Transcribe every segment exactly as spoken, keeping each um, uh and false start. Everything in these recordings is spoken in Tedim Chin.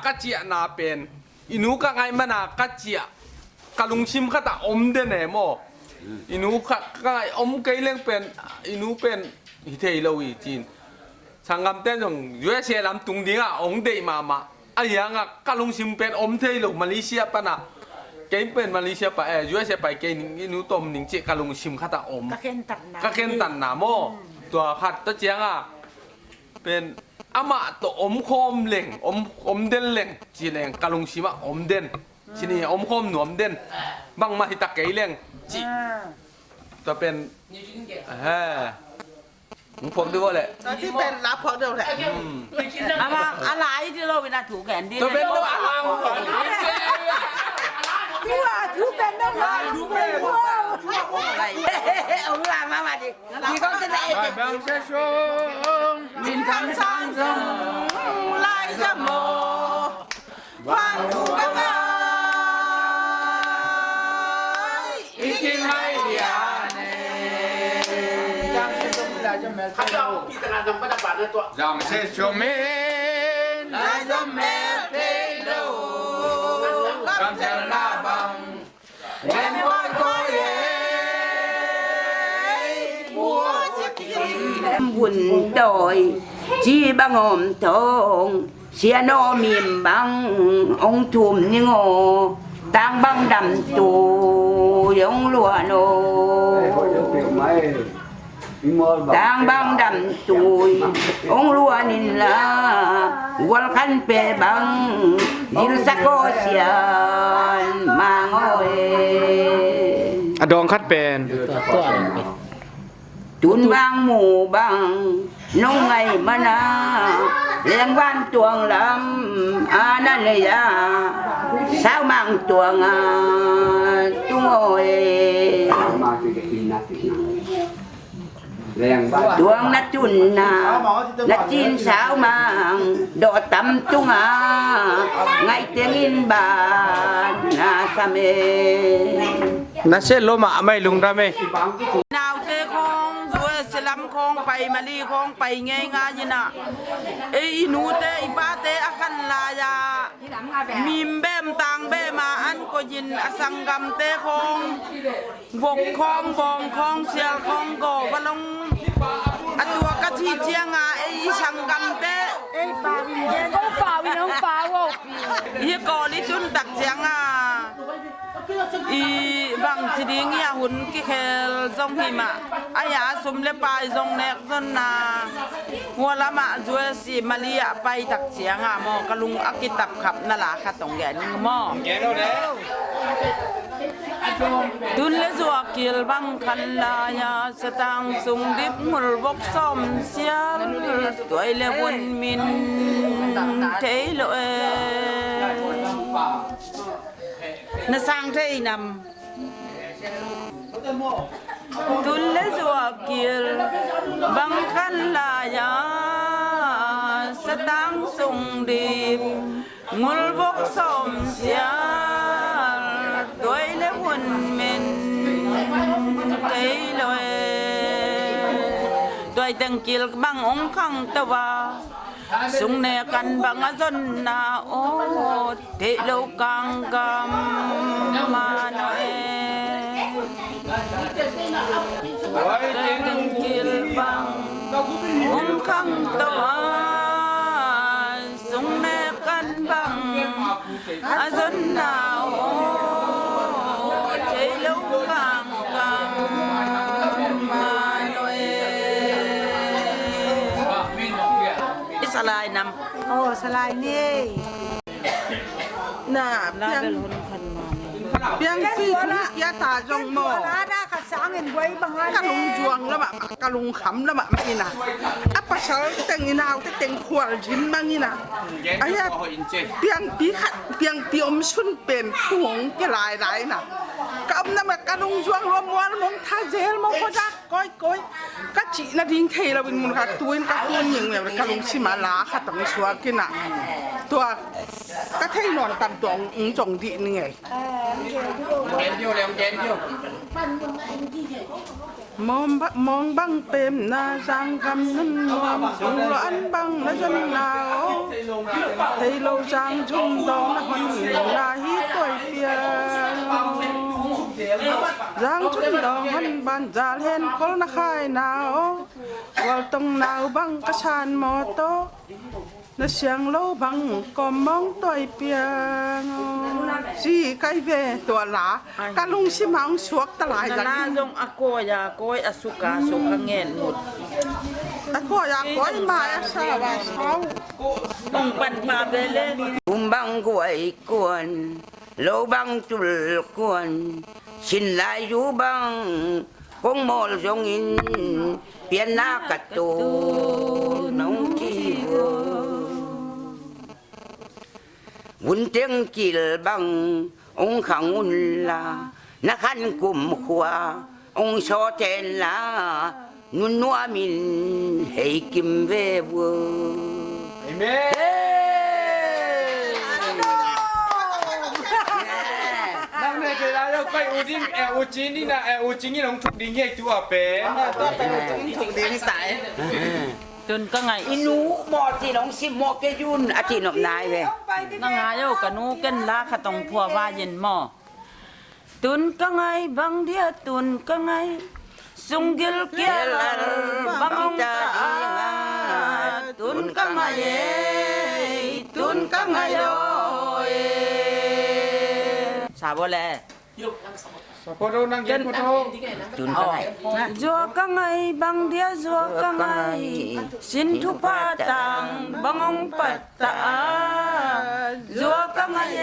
Ka ciahna pen i nu ka ngaih mana ka ciah, ka lungsim khatah om den e maw. I nu kha, ka ngaih om kei leng pen, i nu pen hi thei lo hi ci-in. Sanggamte zong U S A lam tung dingah hong deih mahmah. Ahi hangah ka lungsim pen om thei lo, Malaysia pana. Kei pen Malaysia pa, eh, U S A pai kei ning, i nu tawh om ning cih ka lungsim khatah om. Ka khentatna. Ka khentatna maw. Tua khat tawh ciangah pen amah tawh om khawm leng, om, om den leng ci leng ka lungsimah om den. Cini om khawm nuam den. Bangmah hi ta kei leng ci. Tua pen, he, hong phuak dih vawh leh. Tua ci pen la phuak dih vawh leh. Amah a lai dih lo in a thu gen dih. Tua pen lo a lai. Thu a thu pen lo a thu pen. Hong la mahmah dih. Bang sesong min tham sang song lai za maw. Bang thu bang ai i kin hai lian e. Bang sesong min lai za mel thei lo. Kam tel na bang. Vun tawi ci bang om thong, sia no mim bang ong thum ning aw, tang bang dam tu ong luan aw. Tang bang dam tui ong luan in la, gual khan pe bang zil sak aw sian mang aw e. A dawng khat pen. Tun bang mu bang nong ngai mana, leng van tuang lam a na nei a, sau mang tuang a tung aw e. Tuang na tunna na cin sau mang dawh tam tunga, ngaih tengin ban na sam e. Na se lo mah mai lungdam e. Naute khawng, U S A lam khawng pai, Mali khawng pai ngeingai inah, ei i nute i pate a khan lai-ah mim bem tang bem a an koihin a sanggamte khawng, vok khawng, bawng khawng, sial khawng, gaw va long. A tua ka thih cianga ei i sanggamte, ei pau in, hong pau in, hong pau aw. Hi kawl i tun tak cianga i bangci ding i a hun kikhel zong hi mah. Ai-a sum le pai zong nek zonna. Hua lamah U S A, Mali ah pai tak cianga maw, ka lung a kitap khap na la khat ong gen ning maw. Tun le zuak kil bang khan lai-a, satang sung dip ngul bok sawm sial, tuai le hun min thei lo e. Na sang thei nam. Tun le zuak kil bang khan lai-a, satang sung dip ngul bok sawm sial, tuai le hun min thei lo e. Tuai teng kil bang ong khang to a, sung ne kan bang a zonna aw, theih lo kang gam mano e. Tuai teng kil bang ong khang to a, sung ne kan bang a zonna aw, theih lo kang gam mano e. I Salai nam. Oh, Salai ni. Na piang, piang pi thung kia ta zong maw. Ka lung zuang lamah, ka lung kham lamah mah ina. A pasal teng i naute teng khual zin mang ina. Ahi a piang pi khat, piang pi om sun pen thu hong kia lai lai ina. Ka om na mah ka lung zuang lua, mual mong tha zel mong khuazak. Koi, koi. Ka cih nading thei loin mun khat tu-in ka kun ning meuh le ka lungsim a la khat ong suak in ah. Tua ka thei nawn tam tua ong zong dih ning ei. Mawng ba-, mawng bang pemna, zanggam nun nuam, sunglaw an bang na zonna aw. Thei lo zang zum dawng na honna hi tuai piang aw. Zang zum dawng hon ban zal hen khol na khaina aw. Gualtong nau bang ka san mawtaw. Na siang lo bang kawm mawng tuai piang aw. Ci kai ve tua la. Ai. Ka lungsim ah hong suak ta lai zang. Na la zong a kawi a kawi, a suk a suk, a ngen mut. A kawi a kawi, mai a sau a sau. Nong pan pa ve le. Kum bang guai kuan, lo bang tul kuan, sin lai zu bang kong mawl zongin, pianna ka tun nong ci uh. Vun teng kil bang ong khang un la, na khan kum khua ong sawt hen la, nun nuamin hei kim ve uh. Amen. Hey! Nang ne kei lai lo, kei U Dim, eh, U Cing in a, eh, U Cing in hong thuk ding hi tu a pen. Thuk ding hi ta e. Tun ka ngai. I nu maw ci nong sim maw kei un a ci nop nai ve. Na ngai o, ka nu ken la khat hong phua va yen maw. Tun ka ngai bang dia tun ka ngai. Sunggil kia lal bang hong ta a. Tun ka ngai e, tun ka ngai o e. Sa bo le. Tun ka ngai. Zua ka ngai bang dia zua ka ngai. Sin thupha tang bang hong pat ta a. Zua ka ngai e,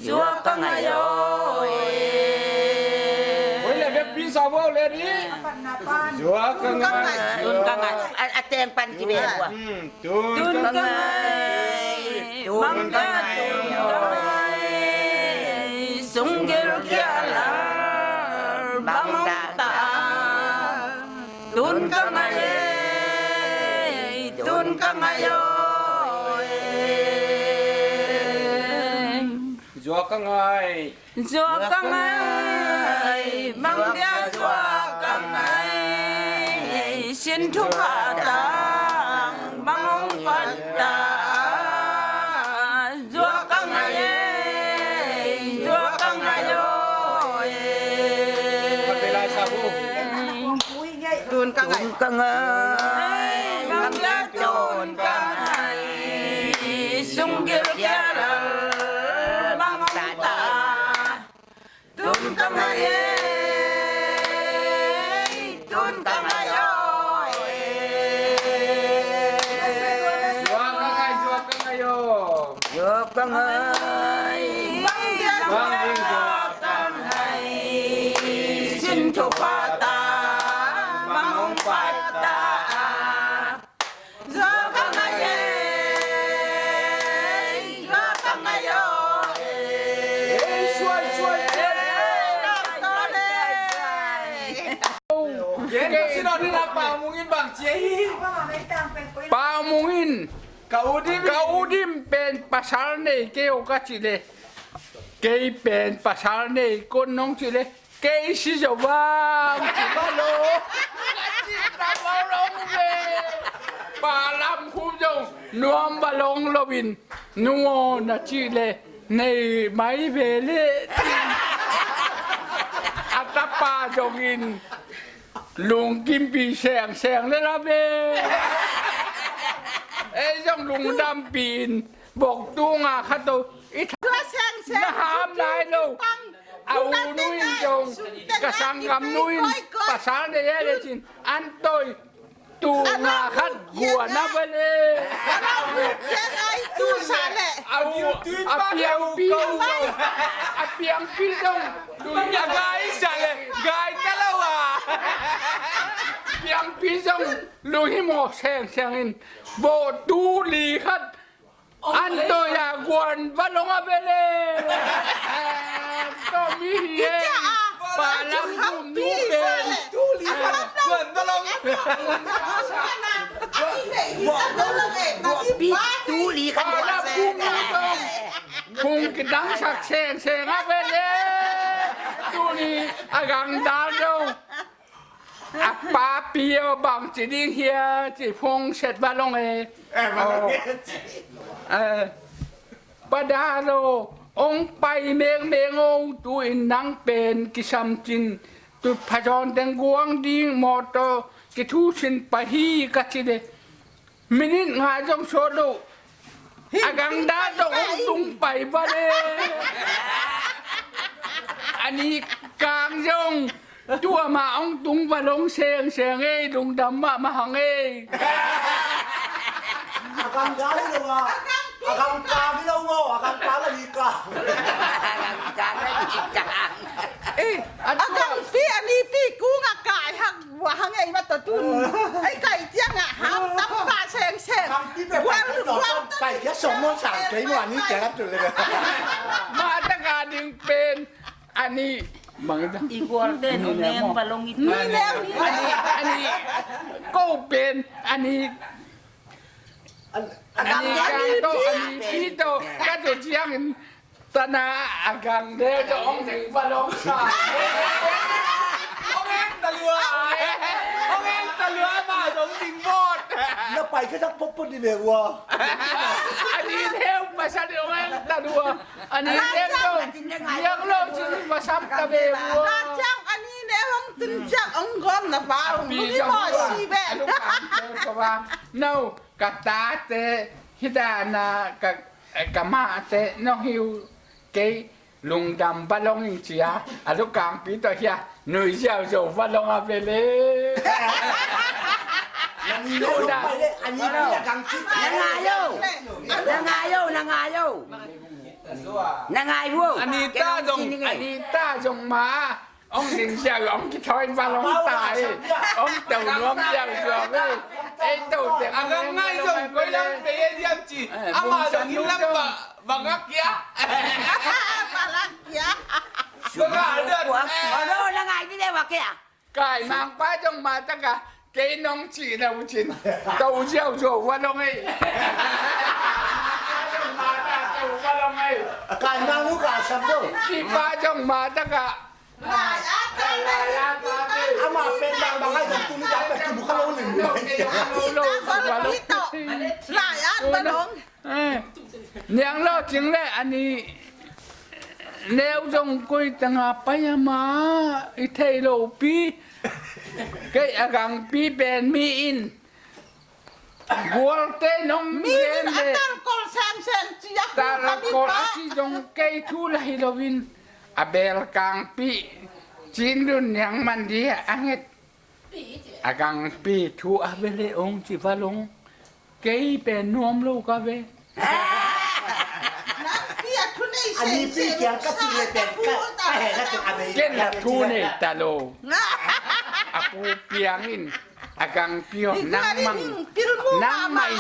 zua ka ngai o e. Oi le, bek pin sa bo le di. Zua ka ngai. Tun ka ngai. A, a teng pan ci be bua. Hmm, tun ka ngai. Tun ka ngai. Bang ka tun ka ngai. Sunggil kia la bang hong ta. Tun ka ngai e, tun ka ngai o e. Zua ka ngai. Zua ka ngai, bang dia zua ka ngai. Sin thupha tang, bang hong pat ta. Zua ka ngai e, zua ka ngai o e. Tun ka ngai. Tun ka ngai. Bang dia tun ka ngai. Sunggil kia lal bang hong ta. Tun ka ngai e. Tun ka ngai o e. Zua ka ngai, zua ka ngai o. Zua ka ngai. Bang ding zua ka ngai. Sin thupha tang bang hong pat ta. Zua ka ngai e. Zua ka ngai o e. Ei, suai, suai, suai. Gen ka sin o ni la, Pa Mung in bang ci hi. Pa Mung in. Ka U Dim, ka U Dim pen pasal nei kei o ka ci le. Kei pen pasal nei kon nong ci le. Kei si zo vang ci ba lo. Ka ci ta ba lo ve. Pa Lam Khum zong nuam ba long lo in. Nu aw na ci le. Nei mai ve le. A tapa zongin lungkimpih sengseng le la ve. Ei zong lungdampih in bok tunga khat o i tha. Na ham nai lo. A u nu in zong ka sanggam nu in pasal nei e le cin an toi. Tunga khat guan a va le. A u a piangpi, a piangpi zong lui a gai sa le, gai ta lo a. Piangpi zong lui hi maw sengseng in. Bo tu li khat an toi a guan va long a ve le. Tomi hi e. Pa Lam Khum nu pen. Guan va long. Pi tu li khan guan ve. Kung kidang sak sengseng a ve le. Tu li a gang dal dong. A papi aw, bang ci ding hia, ci phone set va long e. Eh, va long e, ci. Eh, Pa Dal aw, ong pai mengmeng aw, tu-in nang pen kisam cin, tu phazawn teng guang ding mawtaw kithu cin pai hi ka ci de. Minute nga zong sawt lo. A gangda zong ong tung pai va le. A ni kang zong tua ma ong tung va long sengseng ei, lungdam mahmah hang ei. A gangda hi lo a, a gangkang hi lo maw, a gangkang a ni kang. A gangkang a ni kang. Eh, a gangpi a nipi kung a kai hang. Ua hang ei mah tawh tun. Ei kai ciangah ham tam pah sengseng. Gual, gual. Pai kia sawm nawn sang kei maw, a ni kia lam tun le. Mah taka ding pen a ni. Bang i ta. I gualte no meng va long i tun. Ni leng, ni leng. A ni, a ni. Ko pen a ni. A ni kang tawh, a nipi tawh ka tun ciangin. Tana a gang deuh tawh hong ding va long sa. Hong heng ta lua. Hong heng ta lua, amah zong ding vawt. Na pai kha tak potpot dih ve ua. A ni deuh pasal dih hong heng ta lua. A ni deuh tawh. Niang lo cin va sam ta ve ua. Na ciang a ni deuh hong tun ciang hong gawm na va hong. Hong i maw si ve. No. Ka tate, hih dana ka, ka mate, nong hi uh kei lungdam va long ing cia, a lukangpi tawh hia, nui ziauziau va long a ve le. Na ngai o, na ngai o, na ngai o. Na ngai o. A ni ta zong, a ni ta zong ma. Hong ding siau, hong kithawi va long ta e. Hong to nuam siau siau e. Ei to te. A ngai zong koi lam pe e diam ci. Ama zong in lam ba, ba ngak kia. Ba ngak kia. Ba ngak dia. Alo, na ngai ni le wa kia. Kai mang pa zong ma taka. Kei nong ci lo cin. To siau siau va long e. Kai mang u ka sam do. Ki pa zong ma taka. Amah pen bang bang ai dong tuni dang bek kimu kha lo lim. Lai at ba dong. Eh, niang lo cing le a ni neu zong koi tanga pai ama i thei lo pi. Kei a gangpi pen mi in. Gualte nong mi in gen a le. Talkol sengsen cia. Talkol a ci zong kei thu la hi loin a bel kangpi cin dun niang man di a nget. A gangpi thu a ve le ong ci va long. Kei pen nuam lo ka ve. Nang pi a thu nei sengsen. A ni pi kiang ka ci le pen ka he la tu a ve. Ken la thu nei ta lo. A pu piang in. A gangpi aw, nangmah in, nangmah in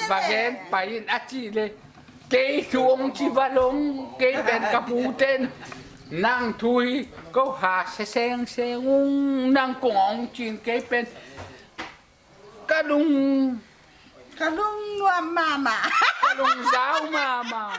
va gen pai in a cih le kei thu hong ci va long, kei pen ka pute in nang thu hi ko ha se seng seng ung, nang kong hong cin kei pen ka lung, ka lung nuam mahmah, ka lung zau mahmah.